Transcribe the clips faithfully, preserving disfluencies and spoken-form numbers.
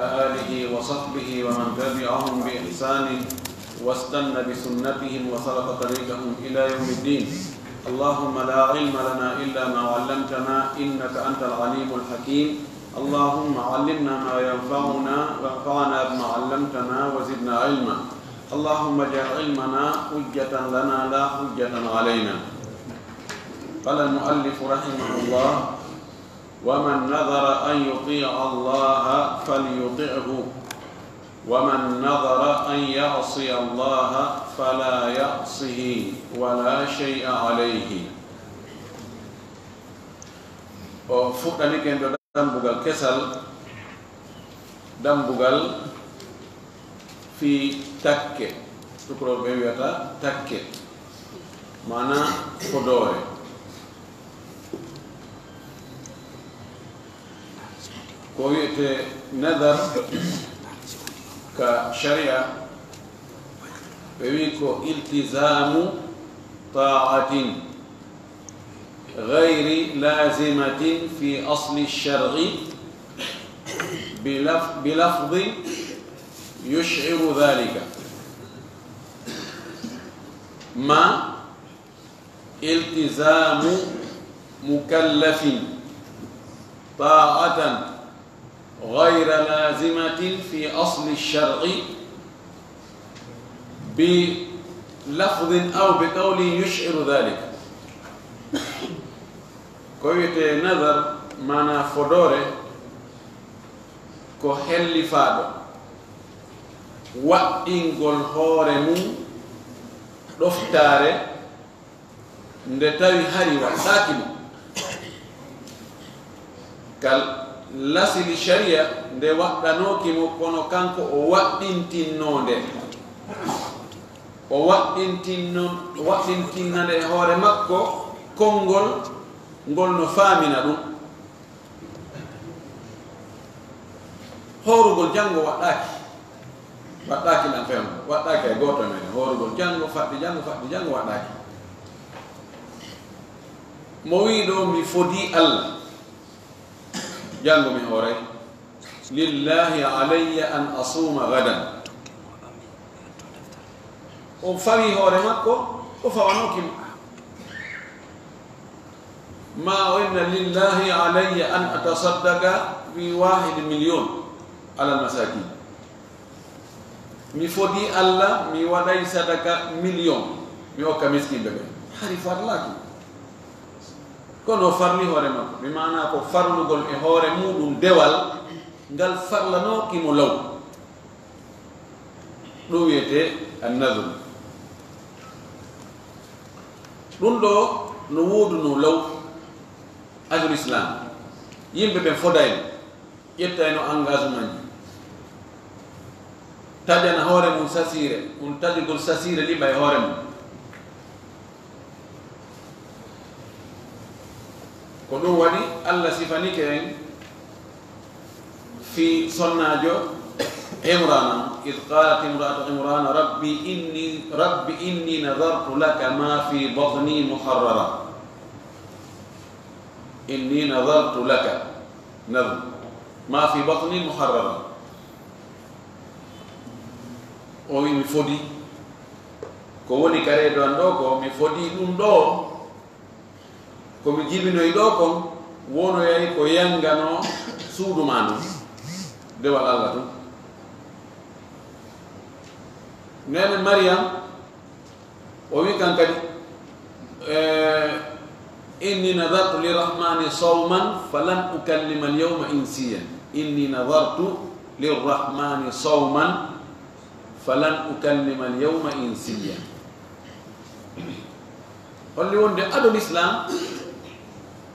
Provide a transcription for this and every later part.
آله وصحبه ومن تبعهم بإحسان واستن بسنتهم وسلك طريقهم إلى يوم الدين. اللهم لا علم لنا إلا ما علمتنا إنك أنت العليم الحكيم. اللهم علمنا ما ينفعنا وانفعنا بما علمتنا وزدنا علما. اللهم اجعل علمنا حجة لنا لا حجة علينا. قال المؤلف رحمه الله: ومن نذر أن يطيع الله فليطعه، ومن نذر أن يعصي الله فلا يعصه ولا شيء عليه. O fuɗɗani ken ɗo dambugal kesal, dambugal fii takke, tukurooɓe wiyata takke, maana fodoore. Ko wiyetee nadar ka sharia, ɓe wi ko iltizamu ta'atin غير لازمة في أصل الشرع بلف-، بلفظ يشعر ذلك، ما التزام مكلف طاعة غير لازمة في أصل الشرع بلفظ أو بقول يشعر ذلك. Ko wiyetee nadar, maana fodoore, ko hellifaaɗo waɗɗingol hoore mum ɗoftaare nde tawi hari waɗɗaaki mo. Kal lasili sharia nde waɗɗanooki mo, kono kanko o waɗɗintinnoo nde. O waɗɗintinno-, waɗɗintinna nde e hoore makko konngol ngol no faamina ɗum. Hoorugol janngo waɗɗaaki. Waɗɗaaki lan fewndo. Waɗɗaaki e gooto men. Hoorugol janngo, faɗɗi janngo, faɗɗi janngo waɗɗaaki. Mo wii ɗo, "Mi fodii Allah. Janngo mi hooray. Lillahi alayya an asuma gadan." O fawi hoore makko, o fawanooki mo. Ma o inna, "Lillahi alayya an atasaddaqa bi wahid million alal masakin." Mi fodii Allah, mi waɗay sadaka million, mi okka miskinɓe ɓe. Hari farlaaki. Kono o farli hoore makko, bi maana ko farlugol e hoore muuɗum dewal ngal farlanooki mo law. Ɗum wiyetee annadru. Ɗum ɗo no woodunoo law aduna Islam. Yimɓe ɓen fodayno, ƴettayno engagement ji. Taƴana hoore mum sasiire, ɗum taƴugol sasiire liɓa e hoore mum. Ko ɗum waɗi Allah sifanike en fii sonnaajo Imrana, "Id qalat imra'atu Imrana, rabbi inni, rabbi inni nadartu laka ma fi batni muharrara." "Inni nadartu laka nadr, ma fi batni muharrara." O wi, "Mi fodi." Ko woni ka reedu an ɗo ko, mi fodi ɗum ɗo, ko mi jibinoyi ɗo kon, wonoyay ko yangano suudu ma ndun. Dewal Allah tun. Nene Maryam, o wi kan kadi, eh, "Inni nadartu lirrahmani sawman falan ukallima alyawma insiya." "Inni nadartu lirrahmani sawman falan ukallima alyawma insiya." Holli wonde ado l'islam,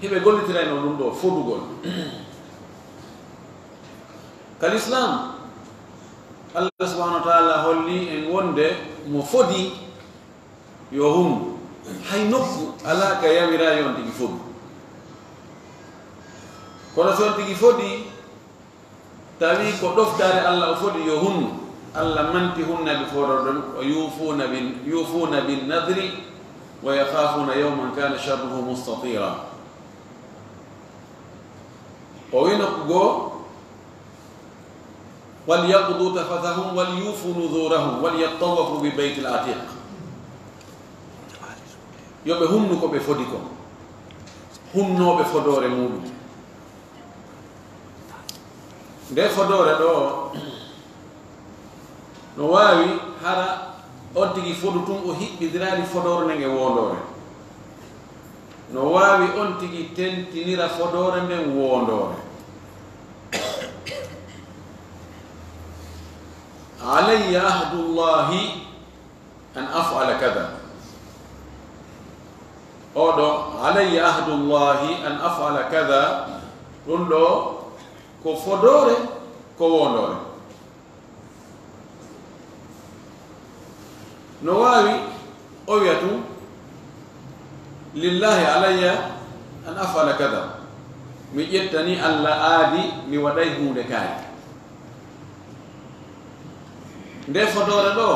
hiɓe gollitirayno ɗum ɗo fodugol. Ka l'islam, Allah subhanahu wa ta'ala holli en wonde mo fodi yo hunu. Hay nokku alaa ka yamira yo on tigi fodu. Kono so on tigi fodi, tawi ko ɗoftaare Allah o fodi yo hunu, Allah manti hunnaɓe fodorɗon, o yufuna bin, yufuna bin nadri wa yakhafuna yawman kana sharruhu mustatira. O wi nokku goo, وليقضوا تفثهم وليوفوا نذورهم وليطوفوا بالبيت العتيق. Yo ɓe hunnu ko ɓe fodi kon, hunnooɓe fodoore muɗum. Nde fodoore ɗo, no waawi hara on tigi fodu tun o hiɓɓindiraali fodoore nden e woondoore. No waawi on tigi tentinira fodoore nden woondoore. علي عهد الله أن أفعل كذا. Oɗo, علي عهد الله أن أفعل كذا. Ɗum ɗo ko fodoore, ko woondoore. No waawi o wiya tun, لله علي أن أفعل كذا. Mi ƴettani Alla aadi mi waɗay huunde kaari. Nde fodoore ɗo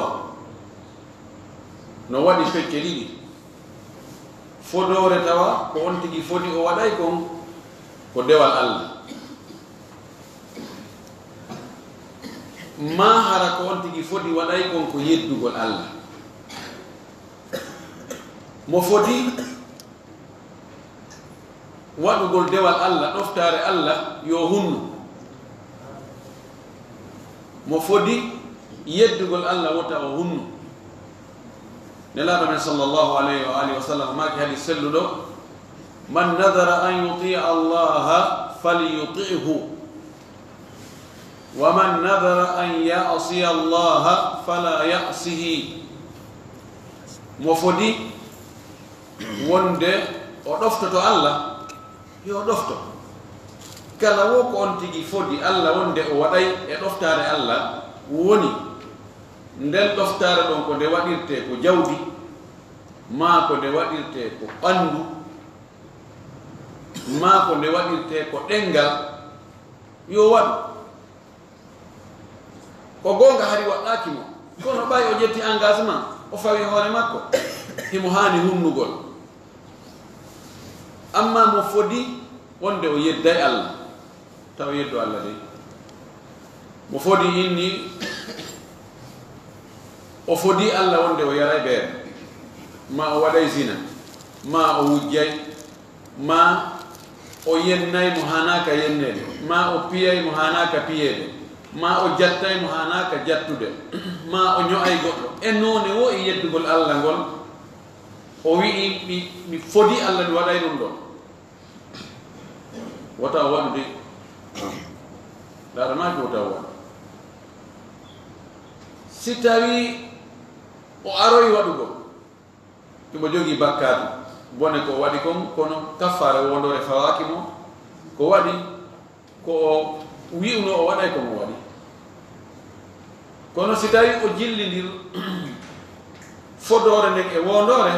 no waɗi pecce ɗiɗi. Fodoore tawa ko on tigi fodi o waɗay kon ko dewal Alla. Maa hara ko on tigi fodi waɗay kon ko yeddugol Alla. Mo fodi waɗugol dewal Alla, ɗoftaare Alla, yo hunnu. Mo fodi yeddugol Alla, wota o hunnu. Nelaaɗo men sallallahu alayhi wa alihi wa sallam maaki hadis selluɗo, من نذر أن يطيع الله فليطعه ومن نذر أن يعصي الله فلا يعصه. Mo fodi wonde o ɗoftoto Alla, yo ɗofto. Kala wo ko on tigi fodi Alla wonde o waɗay e ɗoftaare Alla, woni nden ɗoftaare ɗon ko nde waɗirtee ko jawdi, maa ko nde waɗirtee ko ɓanndu, maa ko nde waɗirtee ko ɗenngal, yo waɗu. Ko goonga hari waɗɗaaki mo, kono ɓay o ƴetti engagement, o fawi hoore makko, himo haani hunnugol. Amma mo fodi wonde o yedday Alla, taw yeddo Alla dey. Mo fodi inni, o fodi Alla wonde o yaray beere, ma o waɗay zina, ma o wujjay, ma o yennay mo haanaaka yenneede, ma o piyay mo haanaaka piyeede, ma o jattay mo haanaaka jattude, ma o ño'ay goɗɗo. E noone wo e yeddugol Alla ngol, o wi'i, mi, mi fodi Alla, mi waɗay ɗum ɗo. Wota o waɗu de. Laaɗa maaki wota o waɗu. Si tawii o aroyi waɗugol, himo jogii bakkaatu bone ko o waɗi kon, kono kaffaara wondoore fawaaki mo. Ko waɗi ko o wi'uno o waɗay, ko mo waɗi. Kono si tawii o jillindir fodoore nden e wondoore,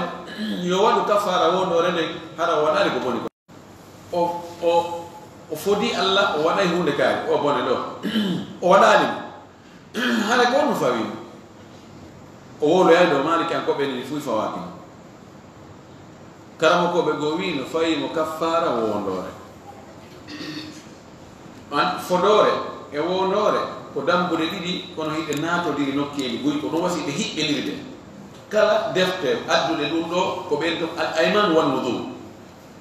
yo waɗu kaffaara wondoore nden, hara o waɗaali ko boni kon. O, o, o fodi Alla, o waɗay huunde kaari, o bone ɗo. O waɗaali mo. Hara ko on no fawii mo. O wowloyay dow Maalikankooɓe ni fuy fawaaki mo. Karamokooɓe goo wi'i no fawii mo kaffaara wondoore. An, fodoore e wondoore ko dambuɗe ɗiɗi, kono hiɗe naatodiri nokkeeli buy, ko ɗum wasi ɗe hiɓɓinirde. Kala defte adduɗe ɗum ɗo, ko ɓen to al ayman wan nuzur.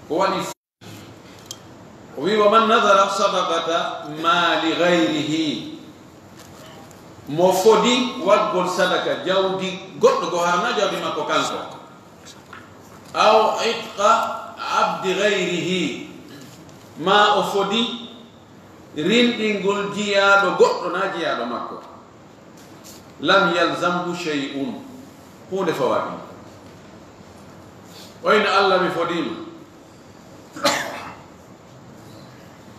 Ko waɗi O wi, "Wa man nadara sadaqata mali ghayrihi." Mo fodi waggol sadaka jawdi goɗɗo, go harna jawdi makko kanko. Aw itqa abdi ghayrihi. Ma o fodi rinɗingol jiyaaɗo goɗɗo, na jiyaaɗo makko. Lam yalzamhu shay'un. Huunde fawaaki. Oyna Allah mi fodima.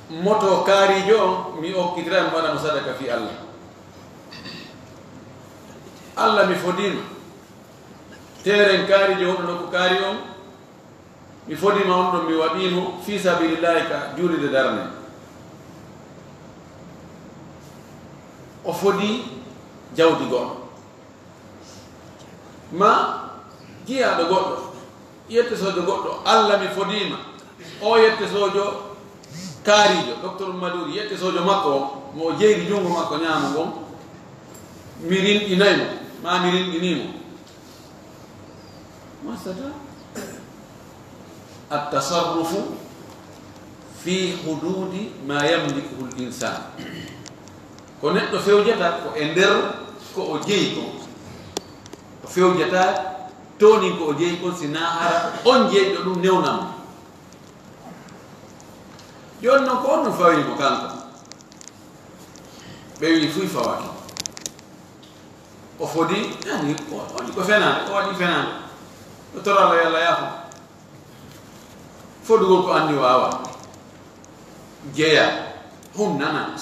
Moto kaariijo on, mi okkitira, mi waɗa mo sadaka fi Allah. Allah mi fodima. Teeren kaariijo wonɗo nokku kaari on, mi fodima on ɗon, mi waɗimo fi sabilillahi ka juulirde darne. O fodi jawdi goɗɗo. Ma jiyaaɗo goɗɗo, yette soojo goɗɗo, Allah mi fodiima, o yette soojo Kaarijo, Docteur Maduri, yettisoojo makko o, mo o jeyri junngo makko ñaamo ngon, mi rinɗinay mo, maa mi rinɗinii mo. Masata. At-tasarrufu fi hududi ma yamlikuhu l-insan. Ko neɗɗo fewjata ko e nder ko o jeyi kon. O fewjata toonin ko o jeyi kon, si naa hara on jeyɗo ɗum newnamo. Jooni noon, ko on ɗum fawi mo kanko. Ɓe wii fuy fawaki. O fodi, yani, o, o, ko fenaande, o waɗi fenaande. O toralla yo Allah yaafo. Fodugol ko anndi waawa. Jeya, hun nana.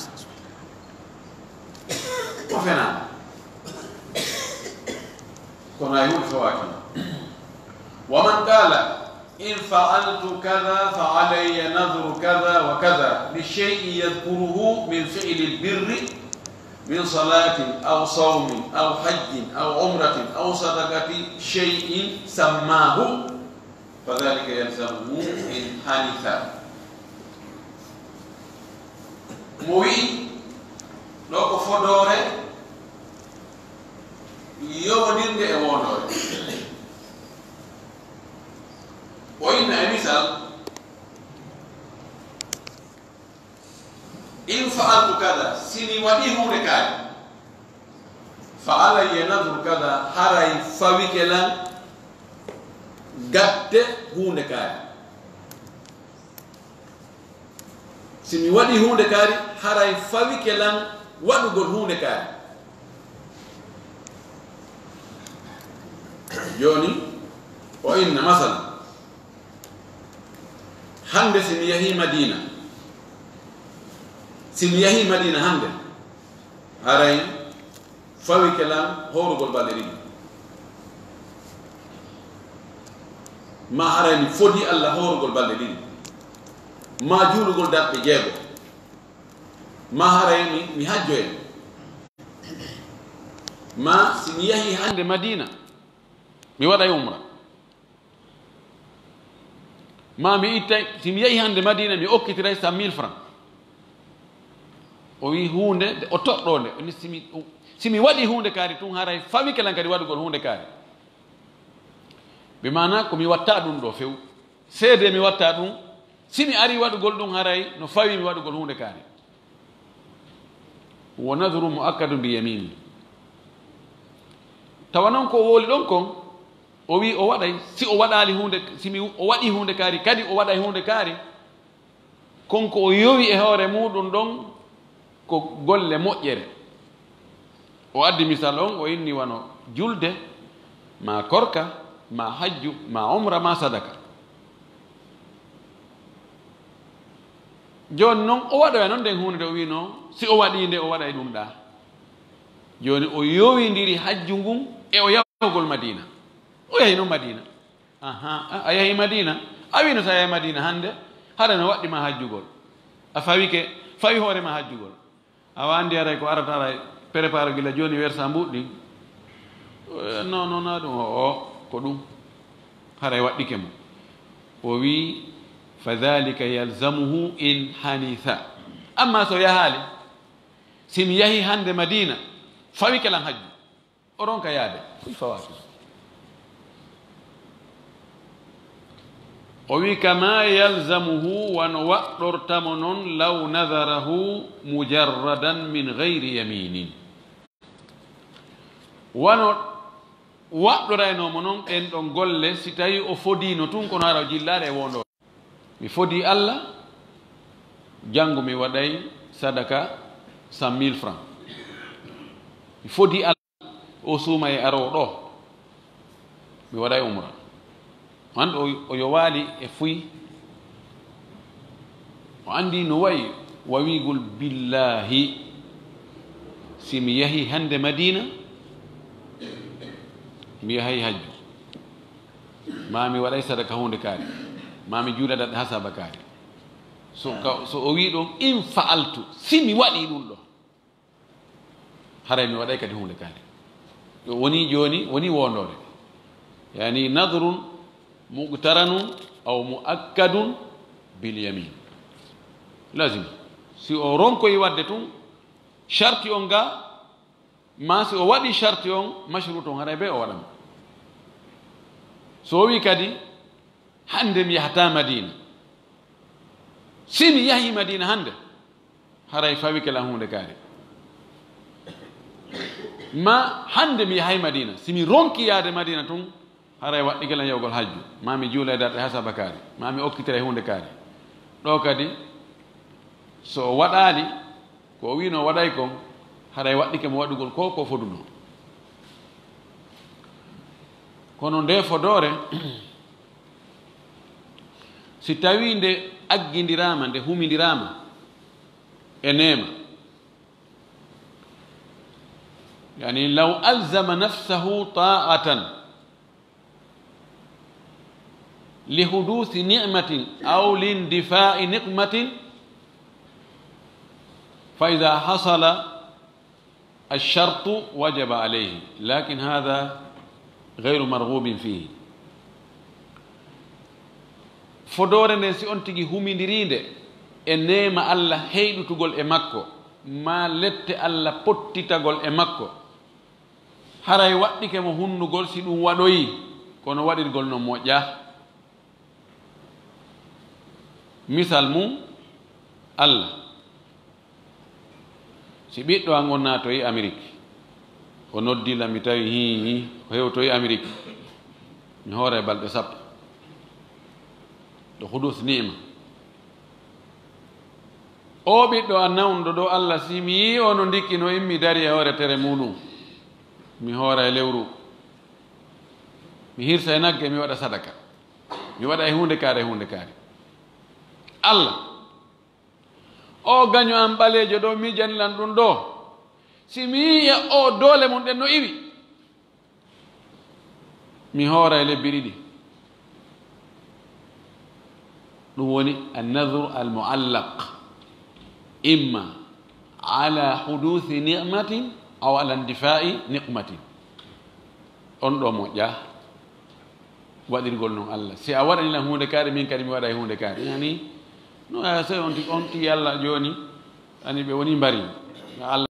O fenaande. Kono ay huɗo fawaki. Wa man qala, in fa'altu kadha fa alayya nadhru kadha wa kadha li shay'in yadhkuruhu min fi'li al-birri min salatin aw sawmin aw hajjin aw umratin aw sadaqati shay'in sammahu, fa dhalika yalzamuhu in hanitha. Mo wi'i ɗo ko fodoore yowondirnde e woondoore. O inna e misal, in fa'altu kada, si mi waɗi huunde kaari, fa alayya nadru kada, haray fawike lan gatte huunde kaari. Si mi waɗi huunde kaari, haray fawike lan waɗugol huunde kaari. Jooni, o inna, masal, hannde si mi yahii Madiina, si mi yahii Madiina hannde, haray fawike lan hoorugol balɗe ɗiɗi. Maa haray mi fodii Allah hoorugol balɗe ɗiɗi. Maa juulugol darɗe jeego. Maa haray mi, mi hajjoya. Maa si mi yahii hannde Madiina, mi waɗay umra. Maa mi ittay, si mi yahii hannde Madiina, mi okkitiray cent mille francs. O wii huunde, nde o toɗɗoo nde. O ni si mi, si mi waɗii huunde kaari tun, haray fawike lan kadi waɗugol huunde kaari. Bi maanaa ko mi watta ɗun ɗoo few. Seedee mi watta ɗun. Si mi arii waɗugol ɗun, haray no fawi mi waɗugol huunde kaari. Wa nadru mu'akkadun bi yamin. Tawa non ko o wowli ɗon kon, o wii o waɗay, si o waɗaali huunde, si mi, o waɗii huunde kaari, kadi o waɗay huunde kaari, kon ko o yowi e hoore muuɗun ɗon ko golle moƴƴere. O addi misal on, o inni wano julde, maa korka, maa hajju, maa umra, maa sadaka. Jooni non, o waɗoya non nden huunde nde o wiinoo, si o waɗii nde, o waɗay ɗun ɗaa. Jooni o yowindiri hajju ngun e o yahugol Madiina. O yahi non Madiina. Ahaa, a, a yahi Madiina? A wiino si a yahi Madiina hannde, hara no waɗɗi maa hajjugol. A fawike, fawi hoore maa hajjugol. Awa anndi haray ko arata haray, prépare gila jooni wersa mbuuɗi ɗin. Eh, non, non, na ɗum, o, o, ko ɗum. Haray waɗɗike mo. O wii, fa dhalika yalzamuhu in hanitha. Amma so yahaali, si mi yahi hannde Madiina, fawike lan hajju. O ronka yaade, fuy fawaaki. O wi, kama yalzamuhu, wano waɗɗorta mo non, law nadarahu mujarradan min gayri yaminin. Wano waɗɗoraynoo mo non ɗen ɗon golle, si tawii o fodiino tun, kono hara o jillaade e wondo. Mi fodii Alla, janngo mi waɗay sadaka cent mille francs. Mi fodii Alla, o suuma e aroo ɗoo, mi waɗay umra. O anndi o, o yowaali e fuy. O anndi no wayi wawigol, billaahi, si mi yahii hannde Madiina, mi yahay hajju. Maa mi waɗay sadaka huunde kaari, maa mi juula daɗɗe hasaba kaari. So ka, so o wii ɗon, in fa'altu, si mi waɗii ɗun ɗoo, haray mi waɗay kadi huunde kaari. Ɗum woni jooni, woni woondoore. Yani nadrun muqtaranun aw muakkadun bil yamin. Lazim. Si o ronkoyi waɗde tun, sharti on ga, ma si o waɗi sharti on, mashrut on, haray be o waɗan. So o wi kadi, "Hande mi yahata Madina." Si mi yahi Madina hande, haray fawike lan huunde kaari. Ma hande mi yahay Madina, si mi ronki yaade Madina tun, haray waɗɗike lan yahugol hajju, ma mi juula e darɗe hasaba kaari, ma mi okkitira e huunde kaari. Ɗo kadi, so o waɗaali ko o wiino o waɗay kon, haray waɗɗike mo waɗugol ko ko fodunoo. Kono nde fodoore, si tawii nde aggindiraama, nde humindiraama e neema, yani, law alzama nafsahu ta'atan li hudusi ni'matin aw lindifai niqmatin, fa ida hasala alshartu wajaba alayhi, lakin hada gayru margubin fihi. Fodoore nden, si on tigi humindiriinde e neema Allah heyɗutugol e makko, ma lette Allah pottitagol e makko, haray waɗɗike mo hunnugol si ɗum waɗoyi, kono waɗirgol non moƴƴa. Misal mum, Allah, si ɓiɗɗo an on naatoyi Amerik, o noddi la, mi tawi hii, hii, o hewtoyi Amerik, mi hoora e balɗe sappo, ɗo hudus ni'ima. O ɓiɗɗo an nawnɗo ɗo Allah, si mi yii o no ndikki no immi dari e hoore tere muɗum, mi hoora e lewru, mi hirsa e nagge, mi waɗa sadaka, mi waɗa e huunde kaari, e huunde kaari. Allah, o gaño an ɓaleejo ɗo, miijani lan ɗum ɗo, si mi yii e o doole mum ɗen no iwi, mi hoora e lebbi ɗiɗi. Ɗum woni annadru almuallaq, imma ala hudusi ni'matin aw ala indifai niqmatin. On ɗo moƴƴa waɗirgol non Allah. Si a waɗani lan huunde kaari, min kadi mi waɗa e huunde kaari. Yani, no a sey on ti, on ti Allah jooni, ani ɓe woni mbari. Allah